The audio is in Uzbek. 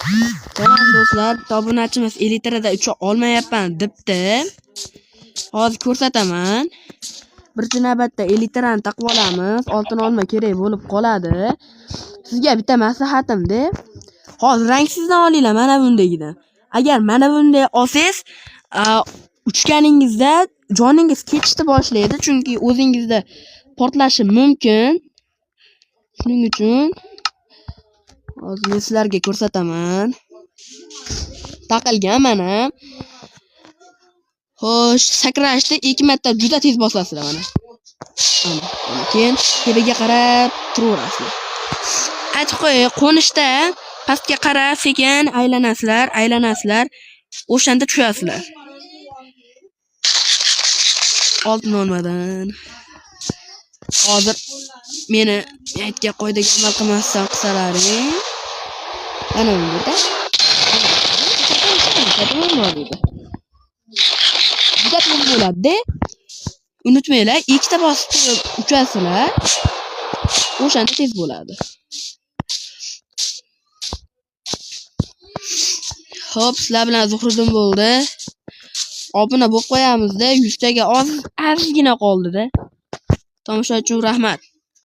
Salom do'stlar, obunachimiz elitrada ucha olmayapman debdi. Hozir ko'rsataman. Birinchi navbatda elitrani taqib olamiz. Oltin olma kerak bo'lib qoladi. Sizga bitta maslahatim-da. Hozir rangsizdan olinglar mana bundagidan. Agar mana bunday olsangiz, uchganingizda joningiz ketishni boshlaydi, chunki o'zingizda portlashi mumkin. Shuning uchun hozir men sizlarga ko'rsataman. Taqilgan mana. Xo'sh, sakrashda 2 marta juda tez bosasizlar mana. Mana, mana keyin tepaga qarab turaverasizlar. Aytib qo'yay, qo'nishda pastga qarab sekin aylanasizlar, aylanasizlar. O'shanda tushasizlar. Oltin olmadan. Hozir meni aytgan qoidaga amal qilmasdan qilsalaring, mana bunda. Juda tez bo'ladi-da. Unutmanglar, ikkita bosib turib uchasizlar. O'shanda tez bo'ladi. Xo'p, sizlar bilan Zuhriddin bo'ldi. Obuna bo'lib qo'yamiz-da, 100 taga ozgina qoldi-da. Tomosha uchun rahmat.